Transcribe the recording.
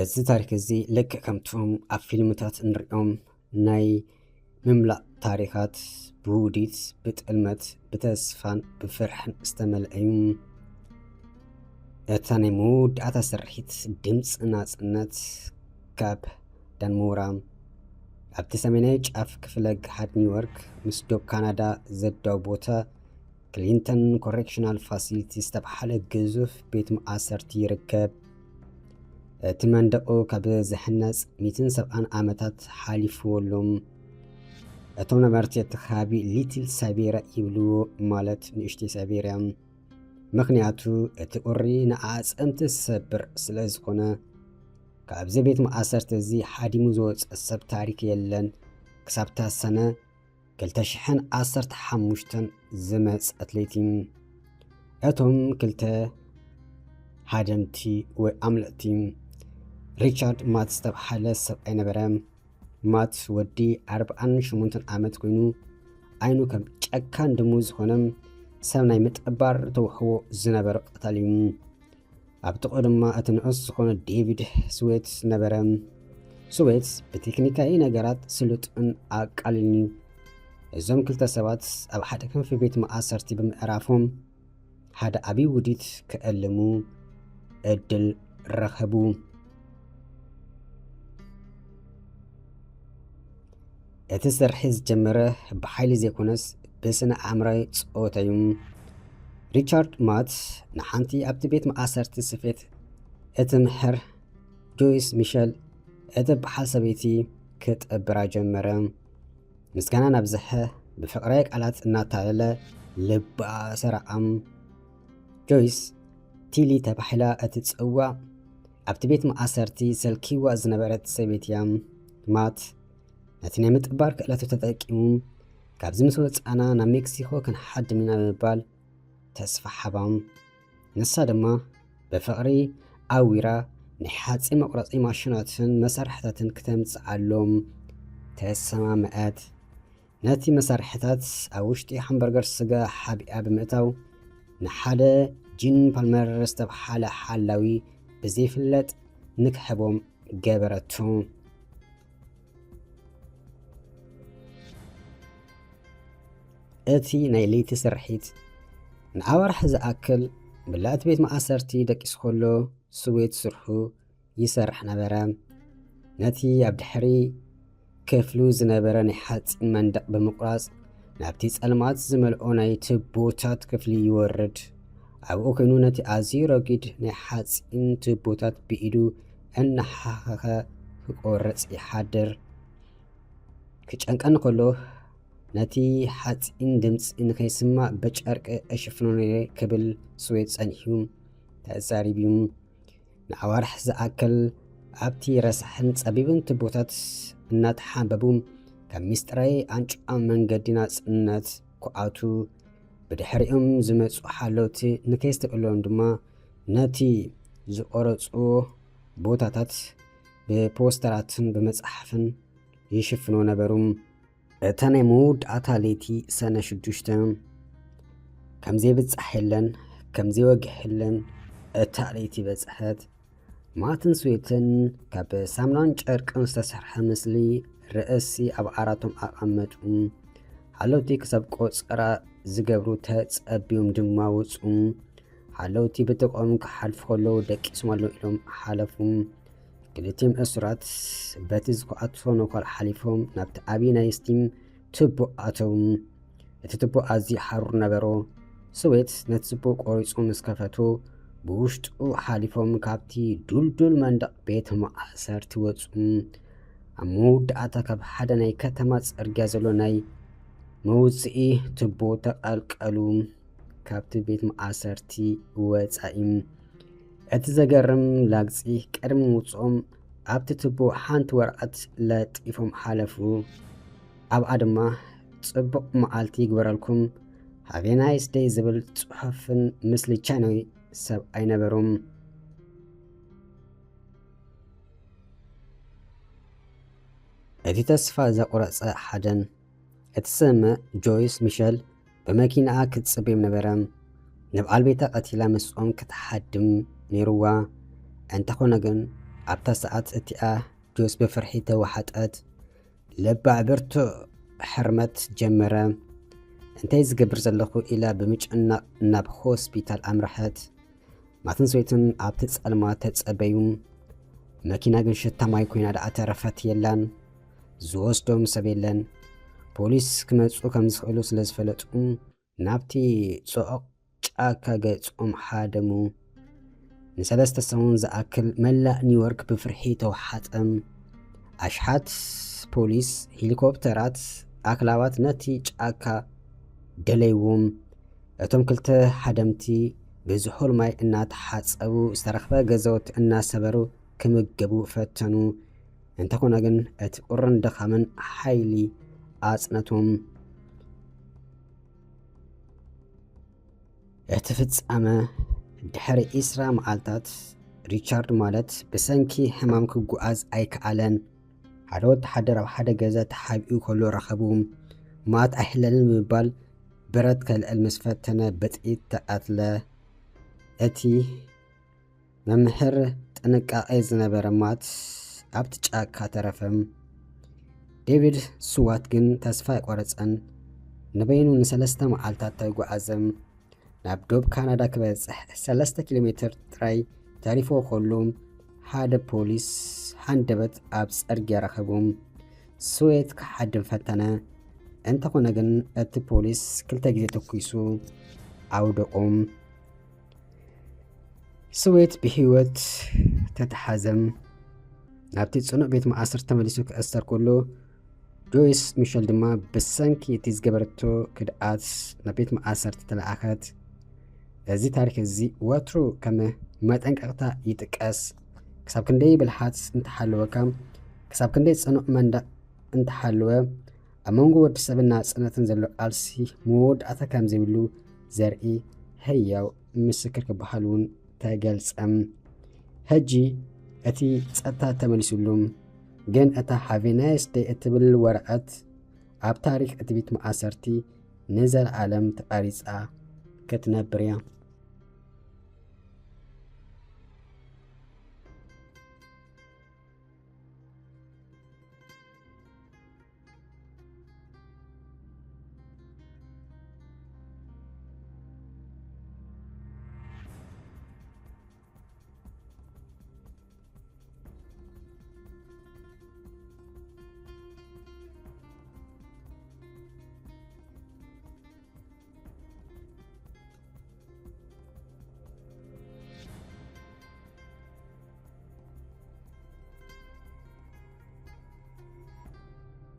እዚ ታሪክ እዚ ልክዕ ከምቶም ኣብ ፊልምታት እንሪኦም ናይ ምምላእ ታሪኻት ብውዲት፣ ብጥልመት፣ ብተስፋን ብፍርሕን ዝተመልአ እዩ። እታ ናይ መወዳእታ ስርሒት ድምፂ ናፅነት ካብ ዳንሞራ ኣብቲ ሰሜናዊ ጫፍ ክፍለ ግሃድ ኒውዮርክ ምስ ዶብ ካናዳ ዘዳው ቦታ ክሊንተን ኮሬክሽናል ፋሲሊቲ ዝተባህለ ግዙፍ ቤት መኣሰርቲ ይርከብ። እቲ መንደቑ ካብ ዝሕነጽ ሚእትን ሰብዓን ዓመታት ሓሊፍዎ ኣሎ። እቶም ነበርቲ እቲ ከባቢ ሊትል ሳይቤርያ ይብልዎ፣ ማለት ንእሽተይ ሳይቤርያ። ምኽንያቱ እቲ ቁሪ ንኣዕጸምቲ ዝሰብር ስለ ዝኾነ። ካብዚ ቤት መኣሰርቲ እዚ ሓዲሙ ዝወጸ ሰብ ታሪክ የለን። ክሳብ እታ ሰነ ክልተ ሽሕን ዓሰርተ ሓሙሽተን ዝመጸት ለይቲ፣ እቶም ክልተ ሃደምቲ ወይ ኣምለጥቲ፣ ሪቻርድ ማት ዝተባህለ ሰብኣይ ነበረ። ማት ወዲ ኣርብዓን ሸሞንተን ዓመት ኮይኑ፣ ዓይኑ ከም ጨካን ድሙ ዝኾነ ሰብ ናይ ምጥባር ተውህቦ ዝነበሮ ቀታሊ እዩ። ኣብ ጥቕኡ ድማ እቲ ንዑስ ዝኾነ ዴቪድ ስዌት ነበረ። ስዌት ብቴክኒካዊ ነገራት ስሉጥን ኣቃልልን እዩ። እዞም ክልተ ሰባት ኣብ ሓደ ክንፊ ቤት መኣሰርቲ ብምዕራፎም፣ ሓደ ዓቢ ውዲት ክዕልሙ ዕድል ረኸቡ። እቲ ስርሒ ዝጀመረ ብሓይሊ ዘይኮነስ ብስነ ኣእምራዊ ጸወታ እዩ። ሪቻርድ ማት ንሓንቲ ኣብቲ ቤት መኣሰርቲ ስፌት እትምህር ጆይስ ሚሸል እትበሃል ሰበይቲ ክጥብራ ጀመረ። ምስጋና እናብዝሐ ብፍቕራዊ ቃላት እናታለለ ልባ ሰራዓም። ጆይስ ቲሊ ተባሂላ እትጽዋዕ ኣብቲ ቤት መኣሰርቲ ሰልኪዋ ዝነበረት ሰበይቲ እያ። ማት ነቲ ናይ ምጥባር ክእለቱ ተጠቂሙ፣ "ካብዚ ምስ ወጻና ናብ ሜክሲኮ ክንሓድም ኢና" ብምባል ተስፋ ሓባም። ንሳ ድማ ብፍቕሪ ኣዊራ ናይ ሓጺን መቑረጺ ማሽናትን መሳርሕታትን ክተምጽኣሎም ተሰማምዐት። ነቲ መሳርሕታት ኣብ ውሽጢ ሃምበርገር ስጋ ሓቢኣ ብምእታው፣ ንሓደ ጂን ፓልመር ዝተብሃለ ሓላዊ ብዘይፍለጥ ንክህቦም ገበረቶ። እቲ ናይ ለይቲ ስርሒት ንኣዋርሕ ዝኣክል ብላእቲ ቤት መኣሰርቲ ደቂሱ ከሎ፣ ስዌት ስርሑ ይሰርሕ ነበረ። ነቲ ኣብ ድሕሪ ክፍሉ ዝነበረ ናይ ሓጺን መንደቕ ብምቑራጽ፣ ናብቲ ጸልማት ዝመልኦ ናይ ቱቦታት ክፍሊ ይወርድ። ኣብኡ ኮይኑ ነቲ ኣዝዩ ረጒድ ናይ ሓጺን ቱቦታት ብኢዱ እናሓኸኸ ክቆርጽ ይሓድር። ክጨንቀኒ ከሎ፣ ነቲ ሓጺን ድምጺ ንኸይስማዕ ብጨርቂ እሽፍኖ ነይረ ክብል ስዌት ጸኒሑ ተዛሪቡ። ንኣዋርሕ ዝኣክል ኣብቲ ረሳሕን ጸቢብን ቱቦታት እናተሓንበቡ፣ ካብ ሚስጥራዊ ኣንጭዋ መንገዲ ናጽነት ክኣቱ፣ ብድሕሪኦም ዝመጹ ሓለውቲ ንከይስተብህሎም ድማ ነቲ ዝቖረጽዎ ቦታታት ብፖስተራትን ብመጽሓፍን ይሽፍኖ ነበሩ። እታ ናይ መወዳእታ ለይቲ ሰነ ሽዱሽተ፣ ከም ዘይብጻሕ የለን፣ ከም ዘይወግሕ የለን፣ እታ ለይቲ በጽሐት። ማትን ስዌትን ካብ ሳምናን ጨርቅን ዝተሰርሐ ምስሊ ርእሲ ኣብ ዓራቶም ኣቐመጡ። ሓለውቲ ክሳብ ቆጸራ ዝገብሩ ተጸብዮም ድማ ወጹ። ሓለውቲ ብጥቕኦም ክሓልፉ ከለዉ ደቂሶም ኣለዉ ኢሎም ሓለፉ። ክልቲኦም እሱራት በቲ ዝከኣቶ ነዃል ሓሊፎም ናብቲ ዓብዪ ናይ ስቲም ቱቦ ኣተዉ። እቲ ቱቦ ኣዝዩ ሓሩር ነበሮ። ስዌት ነቲ ቱቦ ቆሪጹ ምስ ከፈቶ፣ ብውሽጡ ሓሊፎም ካብቲ ዱልዱል መንደቕ ቤት ማእሰርቲ ወጹ። ኣብ መወዳእታ ካብ ሓደ ናይ ከተማ ጽርግያ ዘሎ ናይ መውጽኢ ቱቦ ተቐልቀሉ። ካብቲ ቤት ማእሰርቲ ወጻኢ። እቲ ዘገርም ላግጺ ቅድሚ ምውጽኦም ኣብቲ ቱቦ ሓንቲ ወረቐት ለጢፎም ሓለፉ። ኣብኣ ድማ "ጽቡቕ መዓልቲ ይግበረልኩም፣ ሃቭ ኤ ናይስ ደይ" ዝብል ጽሑፍን ምስሊ ቻይናዊ ሰብኣይ ነበሮም። እቲ ተስፋ ዘቑረጸ ሓደን እትሰምዕ ጆይስ ሚሸል ብመኪናኣ ክትጽበዮም ነበረ። ንበዓል ቤታ ቀቲላ ምስኦም ክትሓድም ነይርዋ። እንተኾነ ግን ኣብታ ሰዓት እቲኣ ጆይስ ብፍርሒ ተወሓጠት። ለባዕ ብርቱዕ ሕርመት ጀመረ። እንታይ ዝገብር ዘለኹ ኢላ ብምጭናቕ ናብ ሆስፒታል ኣምርሐት። ማትን ሰበይትን ኣብቲ ጸልማት ተጸበዩ። መኪና ግን ሽታ ማይ ኮይና ደኣ ተረፈት። የላን፣ ዝወስዶም ሰብ የለን። ፖሊስ ክመጹ ከም ዝኽእሉ ስለ ዝፈለጡ ናብቲ ጽዑቕ ጫካ ገጾም ሓደሙ። ንሰለስተ ሰሙን ዝኣክል መላእ ኒውዮርክ ብፍርሒ ተወሓጠ። ኣሽሓት ፖሊስ፣ ሄሊኮፕተራት፣ ኣክላባት ነቲ ጫካ ደለይዎም። እቶም ክልተ ሓደምቲ ብዝሑል ማይ እናተሓጸቡ ዝተረኽበ ገዛውቲ እናሰበሩ ክምገቡ ፈተኑ። እንተኾነ ግን እቲ ቁርን ድኻምን ሓይሊ ኣጽነቶም። እቲ ፍጻመ ድሕሪ ዒስራ መዓልታት ሪቻርድ ማለት ብሰንኪ ሕማም ክጓዓዝ ኣይከኣለን። ሓደ ወተሓደር ኣብ ሓደ ገዛ ተሓቢኡ ከሎ ረኸቡ። ማት ኣይሕለልን ብምባል ብረት ከልዕል ምስ ፈተነ ብጥይት ተቐትለ። እቲ መምህር ጥንቃቐ ዝነበረ ማት ኣብቲ ጫካ ተረፈ። ዴቪድ ስዋት ግን ተስፋ ኣይቆረጸን። ንበይኑ ንሰለስተ መዓልታት ተጓዓዘ። ናብ ዶብ ካናዳ ክበጽሕ ሰለስተ ኪሎ ሜትር ጥራይ ተሪፎ ከሎ ሓደ ፖሊስ ሃንደበት ኣብ ጽርግያ ረኸቡ። ስዌት ክሓድም ፈተነ። እንተኾነ ግን እቲ ፖሊስ ክልተ ግዜ ተኩሱ ኣውደቖ። ስዌት ብህይወት ተተሓዘ። ናብቲ ጽኑዕ ቤት መኣስርቲ ተመሊሱ ክእሰር ከሎ ጆይስ ሚሸል ድማ ብሰንኪ እቲ ዝገበረቶ ክድኣት ናብ ቤት መኣሰርቲ ተለኣኸት። እዚ ታሪኽ እዚ ወትሩ ከም መጠንቀቕታ ይጥቀስ። ክሳብ ክንደይ ብልሓት እንተሃለወካ፣ ክሳብ ክንደይ ጽኑዕ መንደቕ እንተሃለወ፣ ኣብ መንጎ ወዲ ሰብን ናጽነትን ዘሎ ቃልሲ መወዳእታ ከም ዘይብሉ ዘርኢ ህያው ምስክር ክበሃል እውን ተገልጸ። ሕጂ እቲ ጸጥታ ተመሊሱሉ፣ ግን እታ ሃቭ ኤ ናይስ ደይ እትብል ወረቐት ኣብ ታሪኽ እቲ ቤት መኣሰርቲ ንዘለኣለም ተቐሪጻ ክትነብር እያ።